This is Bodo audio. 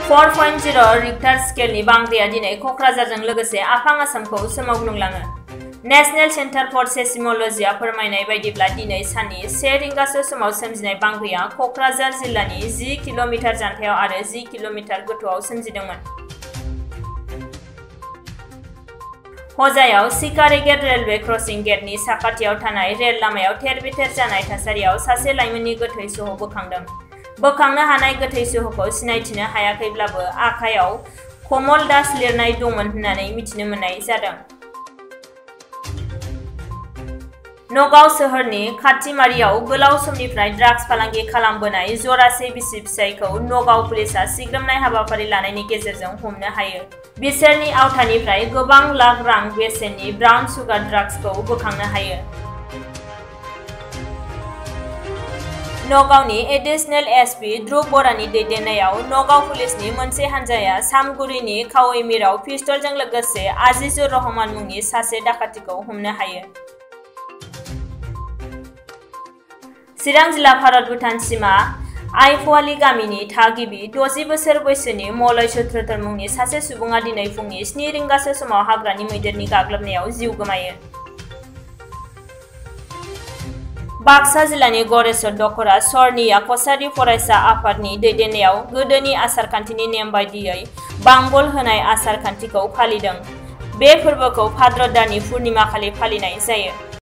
4.0 रिक्टार स्केलनि बांग्रिया दिनै कक्राझारजों लोगोसे आफां आसामखौ सोमावग्लुंलाङो। नेशनेल सेन्टार फर सेसिमोलजिआ फोरमायनाय बायदिब्ला दिनै साननि 1 रिंगासो समाव सोमजिनाय बांग्रिया कक्राझार जिल्लानि 10 किल'मिटार जानथायाव आरो 10 किल'मिटार गोथौआव सोमजिदोंमोन। हजायाव सिकारि गेट रेलवे क्रसिं गेटनि साखाथियाव थानाय रेल लामायाव थेर-बेथेर जानाय थासारियाव सासे लाइमोननि गोथै सह बोखांदों। बोखांनो हानाय गोथै सहखौ सिनायथिनो हायाखैब्लाबो आखायाव कमल दास लिरनाय दंमोन होननानै मिथिनो मोननाय जादों। नगाव सोहोरनि खाथिमारियाव गोलाव समनिफ्राय ड्राग्स फालांगि खालामबोनाय जरासे बिसि-फिसायखौ नगाव पुलिसआ सिग्रोमनाय हाबाफारि लानायनि गेजेरजों हमनो हायो। बिसोरनि आवथानिफ्राय गोबां लाख रां बेसेननि ब्राउन सुगार ड्राग्सखौ बोखांनो हायो। नगावनि एडिशनेल एसपि ध्रुब बरानि दैदेननायाव नगाव पुलिसनि मोनसे हानजाया सामगुरिनि खावैमिराव पिस्तलजों लोगोसे आजिजुर रहमान मुंनि सासे डाकातिखौ हमनो हायो। चिरां जिल्ला भारत-भुटान सिमा आइफवालि गामिनि थागिबि 60 बोसोर बैसोनि मलय सत्रधर मुंनि सासे सुबुङा दिनै फुंनि 7 रिंगासो समाव हाग्रानि मैदेरनि गाग्लोबनायाव जिउ गोमायो। बाक्सा जिल्लानि गरेस्वर दखरा सरनिया कछारी फरायसा आफादनि दैदेननायाव गोदोनि आसार-खान्थिनि नेम बायदियै बांबल होनाय आसार-खान्थिखौ फालिदों। बे फोरबोखौ भाद्र दाननि पुर्णिमा खालि फालिनाय जायो।